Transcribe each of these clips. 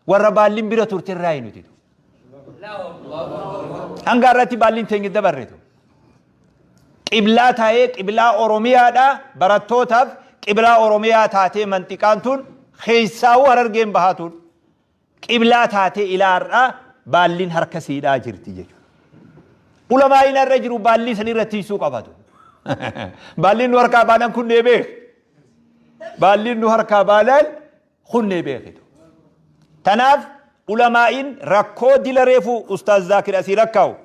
Warra baallin bira turte irraayi nuti. Hanga irratti baallin teenya dabarretu. Qiblaa taa'ee qiblaa Oromiyaadha barattootaaf qiblaa Oromiyaa taatee manxiqaan tun keessaawuu Harargeen bahaa tun qiblaa taatee ilaa har'aa baallin harka siidhaa jirti jechuudha. Ulamaa'iin har'a jiru baallii san irra tiisuu qabatu. Baalliin nu harkaa baanaan kunnee beek. Baalliin nu harkaa baanaan kunnee beekitu. Tanaaf ulamaa'iin rakkoo dila reefu Ustaaz Zaakir asii rakkaa'u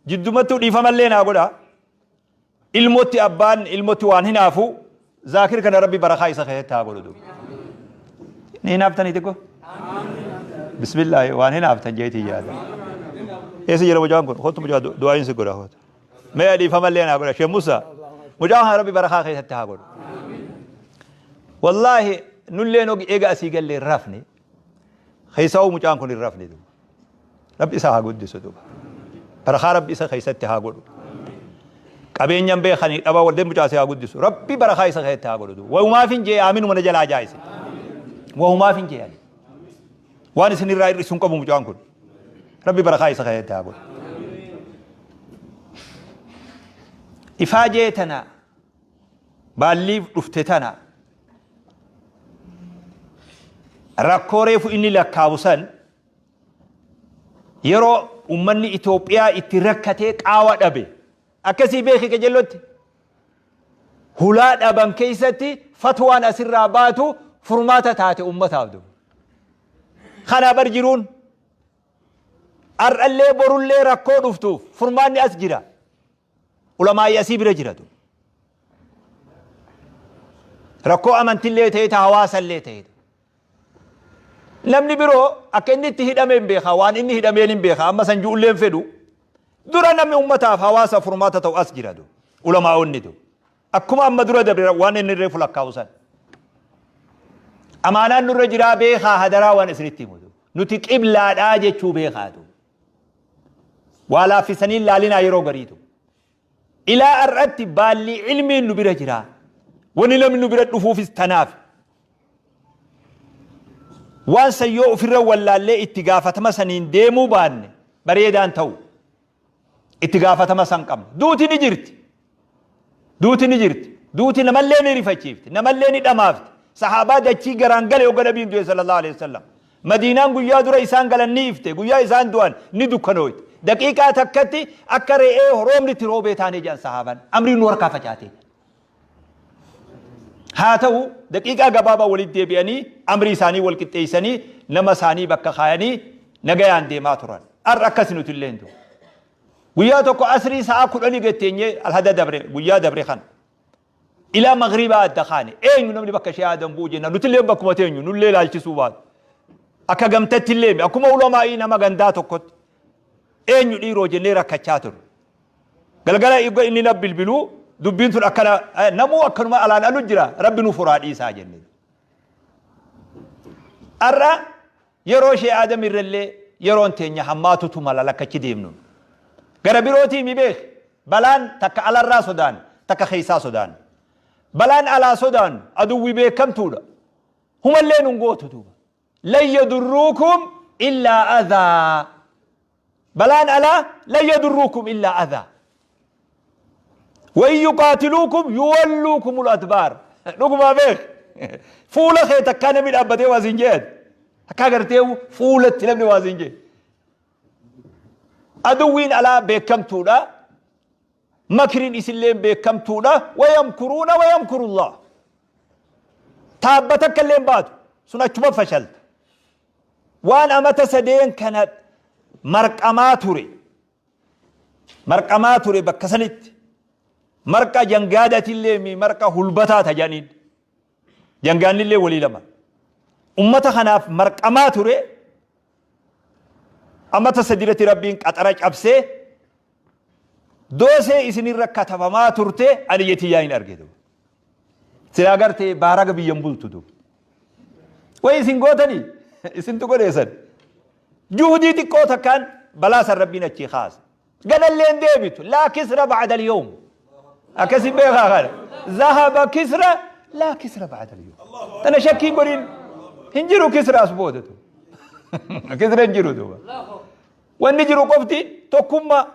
jiddumattuu dhiifamallee naa godha. Ilmotti abbaan ilmotti waan hinaafu Zaakir kana Rabbi barakaa isa keessatti haa godhu. Ni hinaaftanii xiqqoo? Bismillaahi waan hinaaftan jeetii yaada. Eessa jira mucaan kun? Kottu mucaa du'aayin si godha kottu. Mee dhiifamallee naa godha. Sheekh Musa mucaan kana Rabbi barakaa keessatti haa godhu. Wallaahi nulleen eega asii gallee hin rafne. Keessaa'uu mucaan kun hin rafne duuba. Rabbi isa haa guddisu duuba. Barakaa Rabbi isa keessatti haa godhu. Qabeenyan beekanii dhaba waldeen mucaa si haa guddisu. Rabbi barakaa isa keessatti haa godhu duuba. Wahumaaf hin jee aaminuma na jalaa jaayise. Wahumaaf hin jee ani. Waan isin irraa hir'isu hin qabu mucaan kun. Rabbi barakaa isa keessatti haa godhu. Ifaajee tana baalliif dhufte tana rakkoo reefu inni lakkaawu san yeroo ummanni Itoophiyaa itti rakkatee qaawa dhabe akkasii beeki qajellotti hulaa dhaban keessatti fatwaan asirraa baatu furmaata taate ummataaf duba. Kanaa bar jiruun har'allee borullee rakkoo dhuftuuf furmaanni as jira. Ulamaa'ii asii bira jiratu. Rakkoo amantillee ta'e ta hawaasallee ta'e. Namni biroo akka inni itti hidhame hin beeka waan inni hidhameen hin beeka amma san ju'ullee hin fedhu. Dura namni ummataaf hawaasa furmaata ta'u as jira du. Ulamaa'onni du. Akkuma amma dura dabre waan inni reefu lakkaa'u san. Amaanaan nurra jiraa beekaa hadaraa waan isinitti himu. Nuti qiblaadhaa jechuu beekaatu. Waa laaffisanii hin laalinaa yeroo gariitu. Ilaa har'atti baallii ilmiin nu bira jira. Wani namni nu bira dhufuufis tanaaf. Waan san yoo ofirra wallaallee itti gaafatama saniin deemuu baanne bareedaan ta'u. Itti gaafatama san qabna. Duuti ni jirti. Duuti ni jirti. Duuti namallee ni rifachiifti. Namallee ni dhamaafti. Sahaabaa dachii garaan gale hogga nabiin du'e sallallahu alaihi wasallam. Madiinaan guyyaa dura isaan galan ni ifte. Guyyaa isaan du'an ni dukkanooyte. Daqiiqaa takkatti akka re'ee roobni itti roobee taanee jedhan sahaabaan. Amriin nu harkaa facaatee. Haa ta'u daqiiqaa gabaabaa walitti deebi'anii amrii isaanii wal qixxeessanii nama isaanii bakka kaayanii nagayaan deemaa turan. Har'a akkasi nuti illee hin Guyyaa tokko asrii sa'a kudhanii gad teenyee alhada dabre guyyaa dabre kana. Ilaa magriibaa adda kaane eenyu namni bakka ishee aadan bu'u jenna nutillee bakkuma teenyu nullee ilaalchisuu baatu. Akka gamtatti illee akkuma ulamaa'ii nama gandaa tokkotti eenyu dhiiroo jennee rakkachaa turre. Galgala eegga inni na bilbiluu dubbiin tun akkana namuu akkanuma alaan alu jira rabbi nu furaa dhiisaa jenne. Har'a Yeroo ishee Aadam irrallee yeroon teenya hammaatutu mala lakka achi deemnuun. Gara birootii mi beeki balaan takka alarraa sodaanna takka keessaa sodaanna. Balaan alaa sodaannu aduwwi beekamtuudha. Humallee nun gootu duuba. Lan yadurruukum illaa adhaa. Balaan alaa lan yadurruukum illaa adhaa. Wa in yuqaatiluukum yuwalluukumul adbaar. Dhugumaa beek. Fuula kee takkaa namni dhaabbatee waa siin jedhan. Takkaa gartee fuulatti namni waa siin jedhe. Aduwwiin alaa beekamtuudha. Makriin isilleen beekamtuudha. Wayamkuruuna wayamkurullah. Taabba takka illee hin baatu. Sun achuma fashalta. Waan amata sadeen kana marqamaa ture. Marqamaa ture bakka sanitti. Marqa jangaadatillee mi marqa hulbataa ta jedhaniin. Jangaannillee walii lama. Ummata kanaaf marqamaa ture. Amata sadiirratti Rabbiin qaxara cabsee doosee isinirra katabamaa turte ani yetiyyaa hin arge. Silaa gartee baaraga biyyan bultu duuba. Way isin gootanii isintu godheessan. Juhudii xiqqoo takkaan balaa san Rabbiin achii kaase. Ganallee hin deebitu. Laa kisra ba'da al-yawm. Akkasi beekaa kana. Zahaba kisra laa kisra ba'da al-yawm. Tana shakkii godhin hin jiru kisra as boodatu. Kisra hin jiru duuba. Wanni jiru qofti tokkummaa,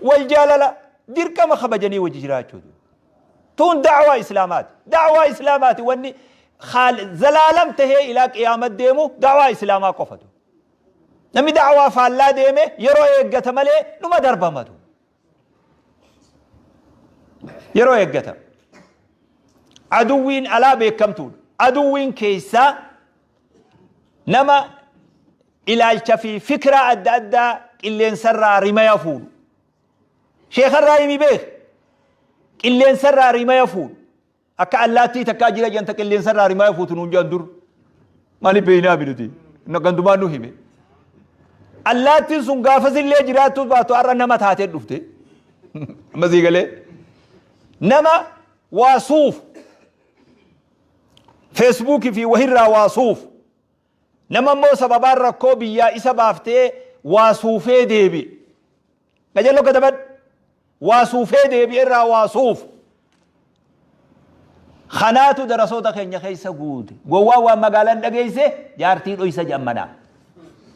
wal jaalala, dirqama kabajanii wajji jiraachuu. Tun da'waa Islaamaati. Da'waa Islaamaati wanni zalaalam tahee ilaa qiyaamat deemu da'waa Islaamaa qofatu. Namni da'waa faallaa deeme yeroo eeggata malee dhuma darbamatu. Yeroo eeggata. Aduwwiin alaa beekamtuudha. Aduwwiin keessaa nama ilaalcha fi fikraa adda addaa qilleensarraa rimaya fuudhu. Sheekarraa himi beek. Qilleensarraa rimaya fuudhu. Akka allaattii takkaa jira jedhan ta qilleensarraa rimaya fuutu nuun jedhan dur. Maaliif beeynaa binuti? Gandumaan nu hime. Allaattiin sun gaafasillee jiraattuu baatu har'a nama taatee dhufte. Amma sii galee. Nama waa suufu. Feesbuukii fi wahirraa waa suufu. Nama immoo sababaan rakkoo biyyaa isa baaftee waa suufee deebi'e. Qajeeloo katabadhu. Waa suufee deebi'e irraa waa suufu. Kanaatu darasoota keenya keessa guute. Gowwaan waan magaalaan dhageesse jaartii dhoysa jammanaa.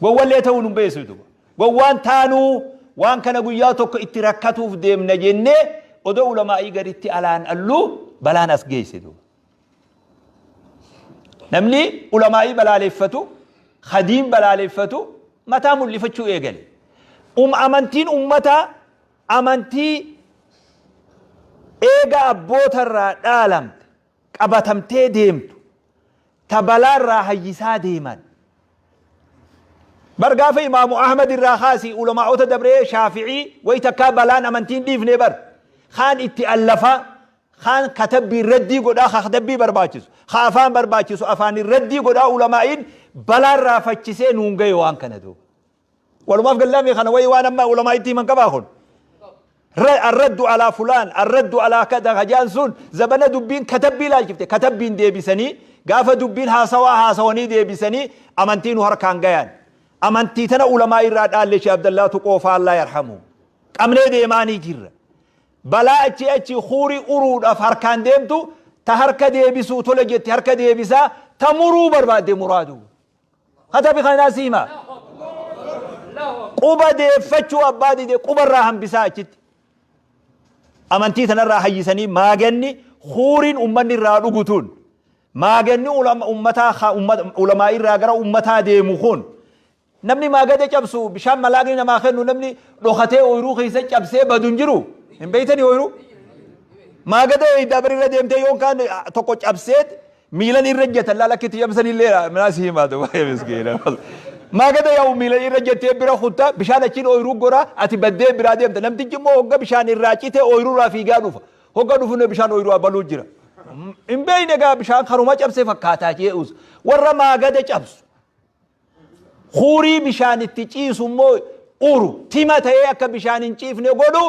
Gowwallee ta'uu nun beessitu. Gowwaan taanuu waan kana guyyaa tokko itti rakkatuuf deemna jennee odoo ulamaa'ii gaditti alaan alluu balaan as geessitu. Namni ulamaa'ii balaaleffatu, hadiin balaaleffatu mataa mul'ifachuu eegale. Amantiin ummataa amantii eega abbootarraa dhaalamte qabatamtee deemtu ta balaarraa hayyisaa deeman. Bar gaafa Imaamu Ahmad irraa kaasii ulamaa'ota dabree Shaafi'ii wayi takkaa balaan amantiin dhiifne bar. Kaan itti allafaa, kaan katabbii raddii godhaa, ka katabbii barbaachisu, ka afaan barbaachisu afaan raddii godhaa ulamaa'iin balaarraa fachisee nuun gahe waan kana duuba. Walumaaf gallaamee kana wayi waan amma ulamaa'itti himan qabaa kun. Arraddu alaa fulaan, arraddu alaa kada hajaan sun zabana dubbiin katabbii ilaalchifte katabbiin deebisanii gaafa dubbiin haasawaa haasawanii deebisanii amantii nu harkaan gayan. Amantii tana ulamaa irraa dhaalle Sheekh Abdallaa Tuqoofaa Allah yarhamu. Qabnee deemaanii jirra. Balaa achi achi huurii uruudhaaf harkaan deemtu ta harka deebisuu tole jetti harka deebisaa ta muruu barbaadde muraadu. Katabi kanaa si hima. Quba deeffachuu abbaa dide qubarraa hambisaa achitti. Amantii tanarraa hayyisanii maaganni huuriin ummanni irraa dhugu tun maaganni ummataa ulamaa irraa gara ummataa deemu kun namni maagada cabsu bishaan malaaqni namaa kennu namni dhokatee ooyiruu keessa cabsee badu hin jiru. Hin beeytanii ooyiruu? Maagada eeydaa bari irra deemtee yookaan tokko cabseet miilan irra ejjetan laala akka itti cabsan illee minaa si himaa ta'u baay'ee miskiina. Maagada yaa'u miilan irra jettee bira kutta bishaan achiin ooyiruu gora ati baddee biraa deemta namtichi immoo hogga bishaan irraa cite ooyiruu irraa fiigaa dhufa. Hogga dhufu bishaan ooyiruu abaluu jira. Hin beekne egaa bishaan karuma cabsee fakkaataa jee'us warra maagada cabsu. Huurii bishaan itti ciisu immoo uru tima ta'ee akka bishaan hin ciifne godhu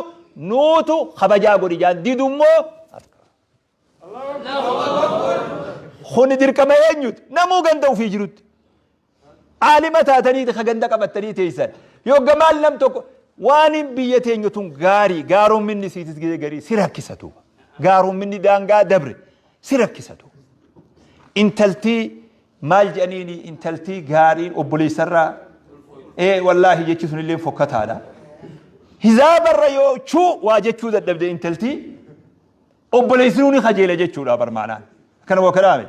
nuutu kabajaa godhi jaan didu immoo Kuni dirqama eenyuti? Namuu ganda ofii jirutti. Aalima taatanii ka ganda qabattanii teessan. Yogga maal nam tokko waan hin biyya teenya tun gaarii gaaromminni siitis gahee garii si rakkisatu. Gaaromminni daangaa dabre si rakkisatu. Intaltii maal jedhaniini intaltii gaariin obboleessarraa ee wallaahi jechi sunillee fokkataadha. Hizaabarra yoo chuu waa jechuu dadhabde intaltii Obboleessinuu ni kajeela jechuudha bar maanaan. Akkana waa kanaame.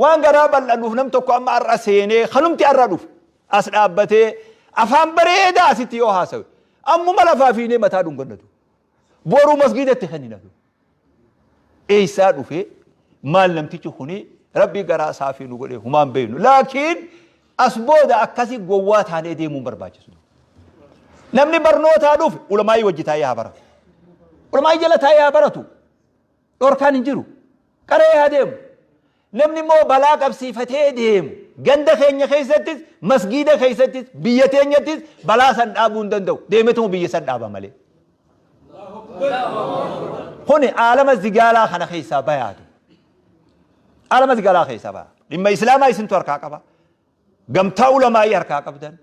Waan garaa bal'annuuf nam tokko amma har'a seenee kanumti har'a dhufe as dhaabbatee afaan bareedaa asitti yoo haasawe ammuma lafaa fiinee mataa dhungannatu. Boruu masgiidatti kenninatu. Eessaa dhufe maal namtichi kuni rabbii garaa saafii nu godhe humaan beeknu. Laakiin as booda akkasi gowwaa taanee deemuun barbaachisu. Namni barnootaa dhufe ulamaa'ii wajji taa'ee haa baratu. Ulamaa'ii jala taa'ee haa baratu. Dhorkaan hin jiru. Qaree haa deemu. Namni immoo balaa qabsiifatee deemu ganda keenya keessattis masgiida keessattis biyya teenyattis balaa san dhaabuu hin danda'u. Deemetuma biyya san dhaaba malee. Kuni aalama zigaalaa kana keessaa bayaatu. Aalama zigaalaa keessaa baya. Dhimma islaamaa isintu harkaa qaba. Gamtaa ulamaa'ii harkaa qabdan.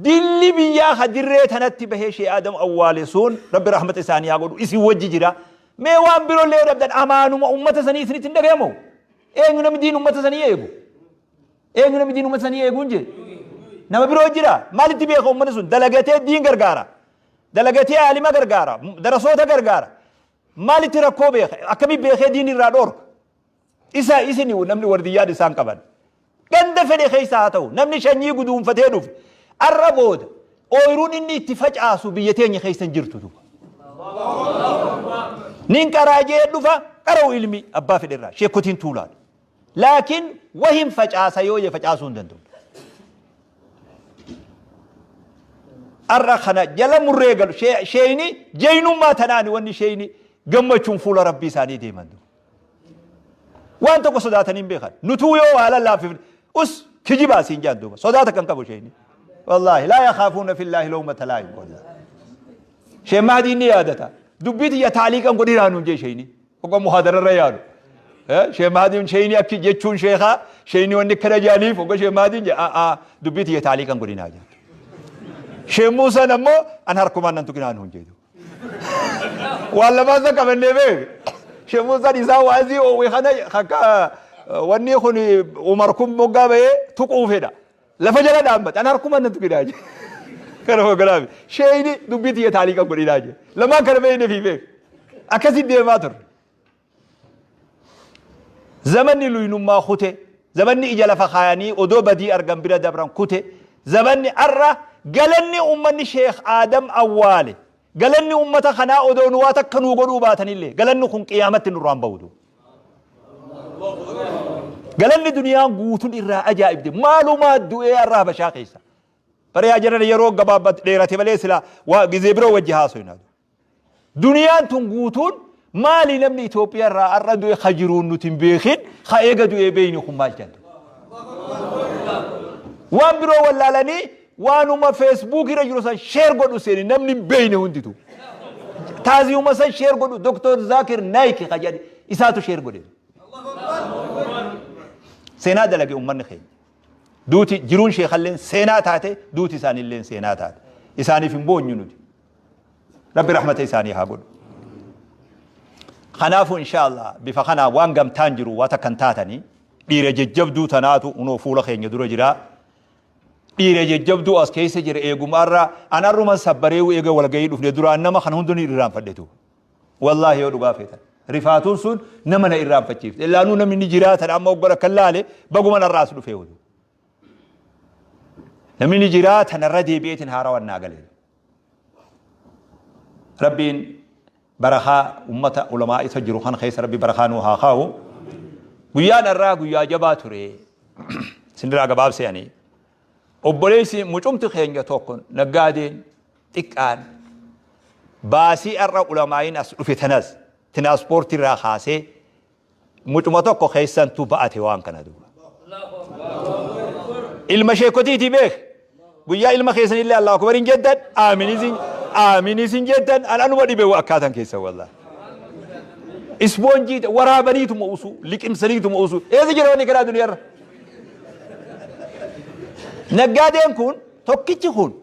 Dilli biyyaa ka dirree tanatti bahee Shee Aadam awwaale sun Rabbi rahmata isaanii haa godhu isin wajji jira. Mee waan birollee yoo dhabdan amaanuma ummata sanii isinitti hin dhagayamu. Eenyu namni diin ummata sanii eegu? Eenyu namni diin ummata sanii eegu hin jee? Nama biroo jira. Maalitti beeka uummanni sun? Dalagatee diin gargaara. Dalagatee aalima gargaara. Darasoota gargaara. Maalitti rakkoo beeka? Akkamii beekee diin irraa dhoorka? Isa isin namni wardiyyaan isaan qaban. Ganda fedhe keessa haa ta'u namni shanyii guduunfatee dhufe arra booda ooyiruun inni itti facaasu biyya teenya keessa hin jirtu duuba. Nin qaraa jee dhufa qara'u ilmi abbaa fedhe irraa sheekotiin tuulaadha. Laakiin wahin facaasa yoo jee facaasuu hin danda'u. Arra kana jala murree galu sheeyni jeynummaa tanaani wanni sheeyni gammachuun fuula rabbii isaanii deeman. Waan tokko sodaatanii hin beekan. Nutuu yoo waa lallaaffifne us kijibaa siin jaan duuba. Sodaata kan qabu sheeyni. Wallaahi laa yakaafuuna fillaahi lawmata laa'im wallaahi. Sheekh Mahdiin ni yaadata. Dubbii tiyya taaliiqan godhinaa nuun jee sheeyni. Hogga muhaadararra yaadu. Sheekh Mahdiin sheeyni akki jechuun sheekaa sheeyni wanni akkana jaaniif hogga Sheekh Mahdiin jee a'aa dubbii tiyya taaliiqan godhinaa jaan. Sheekh Muusaan ammoo an harkumaan nan tuqinaa nuun jee. Waan lamaan san qabannee beek. Sheekh Muusaan isaa waazii oowwe kana akka wanni kun Umar kun moggaa bahee tuquu fedha. Lafa jala dhaabbata. An harkuma nan tuqinaa jee. Kana hogganaafi. Sheeyni dubbii tiyya taalii kan godhinaa jee. Lamaan kana beekne fi beek. Akkasitti deemaa turre. Zamanni luynummaa kute, zamanni ija lafa kaayanii odoo badii argan bira dabran kute, zamanni arra galanni ummanni Sheekh Aadam awwaale, galanni ummata kanaa odoo nu waa takka nuu godhuu baatanillee galanni kun qiyaamatti nurraan bahu duuba. Galanni duniyaan guutun irraa ajaa'ibde maalumaa du'ee arra Habashaa keessa. Bara yaa jiran yeroo gabaabbat dheerate malee silaa waa gizee biroo wajji haasoyna. Duniyaan tun guutuun maali namni Itoophiyaa irraa har'a du'e ka jiruun nuti hin beekin ka eega du'ee beeyni kun maal jedhu. Waan biroo wallaalanii waanuma Facebook irra jiru san share godhu seeni namni hin beeyne hunditu. Taaziyuma san share godhu Dr. Zakir Naik ka jedhe isaatu share godhe. Seenaa dalage ummanni keenya. Duuti jiruun sheekalleen seenaa taate duuti isaaniilleen seenaa taate. Isaaniif hin boonyu nuti. Rabbi rahmata isaanii haa godhu. Kanaafuu inshaallah bifa kanaa waan gamtaan jiru waa takka hin taatanii dhiira jajjabduu tanaatu unoo fuula keenya dura jira. Dhiira jajjabduu as keessa jira eegumaarra an arruman sabbareewu eega walgahii dhufne duraan nama kana hundi ni irraanfadhetu. Wallaahi yoo dhugaa feetan. Rifaatuun sun nama na irraanfachiifte. Illaanuu namni ni jiraatan amma oggora kan laale baguman har'aas dhufee wudu. Namni ni jiraatan irra deebi'eetiin haarawan naa galee. Rabbiin barakaa ummata ulamaa isa jiru kan keessa Rabbi barakaa nuu haa kaa'u. Guyyaan har'aa guyyaa jabaa ture. Sinirraa gabaabsee ani. Obboleessi mucumti keenya tokko naggaadeen xiqqaan baasii har'a ulamaa'iin as dhufe tanas tinaaspoortii irraa kaasee Mucuma tokko keessantu ba'ate waan kana duuba. Ilma sheekotiitii beek. Guyyaa ilma keessanillee Allahu akbar hin jettan, aaminis hin jettan, an anuma dhibe akkaatan keessan wallahi. Ispoonjii waraabaniituma usuu, liqimsaniituma usuu. Eessa jira wanni kanaa duniyaarra? Naggaadeen kun tokkichi kun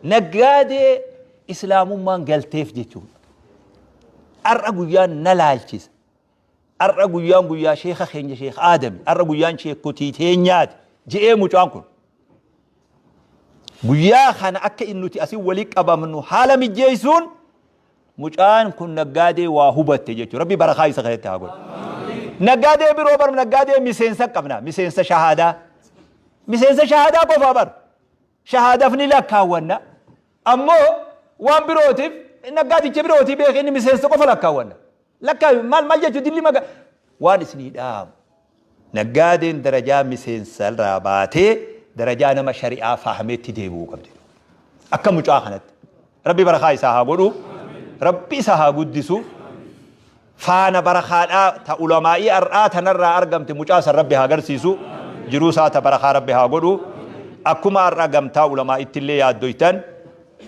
naggaadee islaamummaan galteef jechuudha. Har'a guyyaan na laalchisa. Har'a guyyaan guyyaa sheekha keenya sheekh Aadami. Har'a guyyaan sheekkotii teenyaati. Je'ee mucaan kun. Guyyaa kana akka inni nuti asii walii qabamnu haala mijjeessuun mucaan kun naggaadee waa hubatte jechuudha. Rabbi barakaa isa keessatti haa godhu. Naggaadee biroo bar naggaadee miseensa qabna. Miseensa shahaadaa. Miseensa shahaadaa qofaa bar. Shahaadaaf ni lakkaawwanna. Ammoo waan birootiif naggaadicha birootii beekee inni miseensa qofa lakkaawwanna. Lakkaawi maal maal jechuu dilli maga waan isinii dhaamu. Naggaadeen darajaa miseensa irraa baatee darajaa nama shari'aa fahameetti deebi'uu qabdi. Akka mucaa kanatti. Rabbi barakaa isaa haa godhu. Rabbi isa haa guddisu. Faana barakaadhaa ta ulamaa'ii har'aa tanarraa argamte mucaa san Rabbi haa agarsiisu. Jiruu isaa ta barakaa Rabbi haa godhu. Akkuma har'a gamtaa ulamaa'itti illee yaaddoytan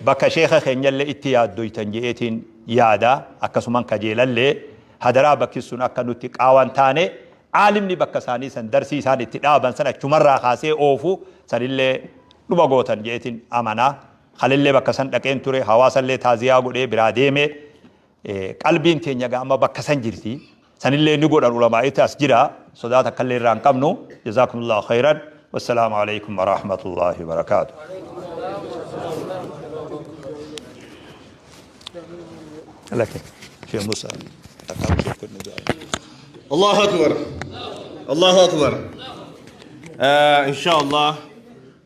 Bakka sheekha keenyallee itti yaaddoytan je'eetiin yaada, akkasuman kajeelallee, hadaraa bakki sun akka nutti qaawa hin taane, aalimni bakka isaanii san darsii isaan itti dhaaban san achumarraa kaasee oofu sanillee dhuma gootan je'eetiin amana. Kalellee bakka san dhaqeen ture, hawaasallee taaziyaa godhee biraa deeme. Qalbiin teenya gaa amma bakka san jirti. Sanillee ni godhan ulamaa'itti as jira. Sodaa takkallee irraa hin qabnu. Jazaakumullahu khayran. Wassalaamu alaikum warahmatullahi wabarakaatuh. Laki Sheikh Musa. Allahu Akbar. Allahu Akbar. Insha Allah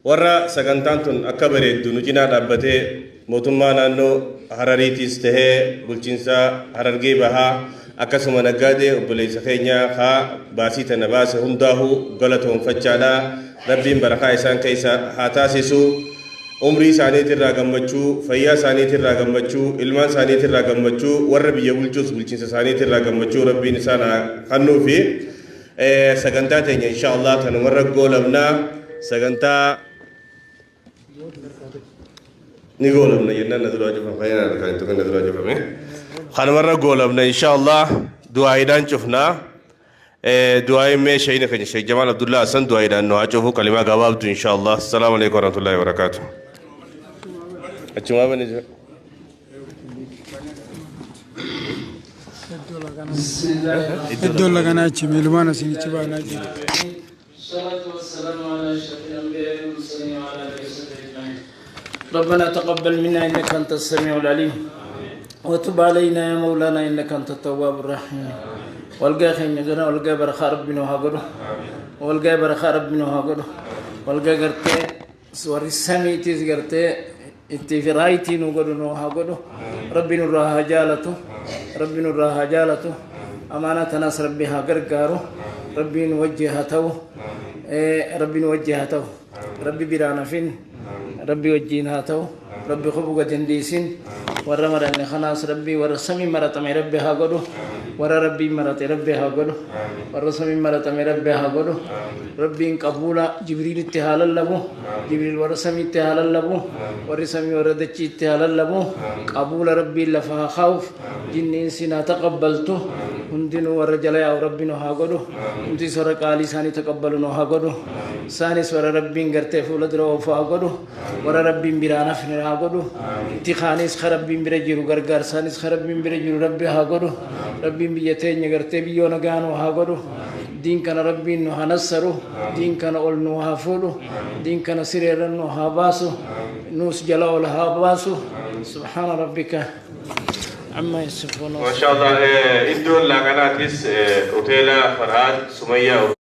warra sagantaan tun akka bareeddu nu cinaa dhaabbatee mootummaa naannoo Harariitiis tahee bulchiinsa Harargee Bahaa akkasuma naggaadee obboleessa keenya haa baasii tana baase hundaahuu galatoonfachaadha. Rabbiin barakaa isaan keessa haa taasisu. Umrii isaaniitirraa gammachuu, fayyaa isaaniitirraa gammachuu, ilmaan isaaniitirraa gammachuu, warra biyya bulchuus bulchiinsa isaaniitirraa gammachuu Rabbiin isaan haa kennuufi. Sagantaa teenya insha Allah tanumarra goolabnaa. Sagantaa ni goolabna jennaan na duraa cufame. Fayyaan harkaan hin tuqin na duraa cufame. Kanumarra goolabna insha Allah du'aayiidhaan cufnaa. Du'aayiin mee sheeyna keenya Sheekh Jamaal Abdullaa Hassan du'aayiidhaan nu haa cufu kalimaa gabaabdu insha Allah. Assalaamu alaikum warahmatullahi wabarakaatuh. Achumaa bani jira. Iddoo laganaa achi miilumaan asiin achi baanaa jira. الصلاة والسلام على أشرف الأنبياء والمرسلين وعلى آله وصحبه أجمعين. ربنا تقبل منا إنك أنت السميع العليم وتب علينا يا مولانا إنك أنت التواب الرحيم. والقى خير والقى برخاء ربنا وهاجره والقى برخاء ربنا وهاجره والقى قرتي سور السمي تيز قرتي itti firaayitii nu godhu nu haa godhu. Rabbi nurraa haa jaalatu, Rabbi nurraa haa jaalatu. Amaanaa tanaas Rabbi haa gargaaru. Rabbiin wajji haa ta'u, Rabbiin wajji haa ta'u. Rabbi biraan hafin, Rabbi wajjiin haa ta'u. Rabbi kubu gad hin dhiisin. Warra maranne kanaas Rabbi warra samii maratame Rabbi haa godhu. Warra Rabbiin marate Rabbi haa godhu. Warra samii maratame Rabbi haa godhu. Rabbiin qabuula Jibriilitti haa lallabu. Jibriil warra samiitti haa lallabu. Warri samii warra dachiitti haa lallabu. Qabuula Rabbiin lafa haa kaa'uuf. Jinniin sin haa taqabbaltu. Hundinuu warra jala yaa'u Rabbi nu haa godhu. Hundis warra qaalii isaanii taqabbalu nu haa godhu. Isaanis warra Rabbiin gartee fuula dura oofu haa godhu. Warra Rabbiin biraan hafne haa godhu. Itti kaanis ka Rabbiin bira jiru, gargaarsaanis ka Rabbiin bira jiru Rabbi haa godhu. Rabbiin biyya teenya gartee biyyoo nagaa nu haa godhu. Diin kana Rabbiin nu haa nassaru. Diin kana ol nu haa fuudhu. Diin kana sireerra nu haa baasu. Nuus jala ol haa baasu. سبحان ربك عما يصفون. Masha Allah, iddoon laaqanaatis hoteela Farhaan Sumayyaa.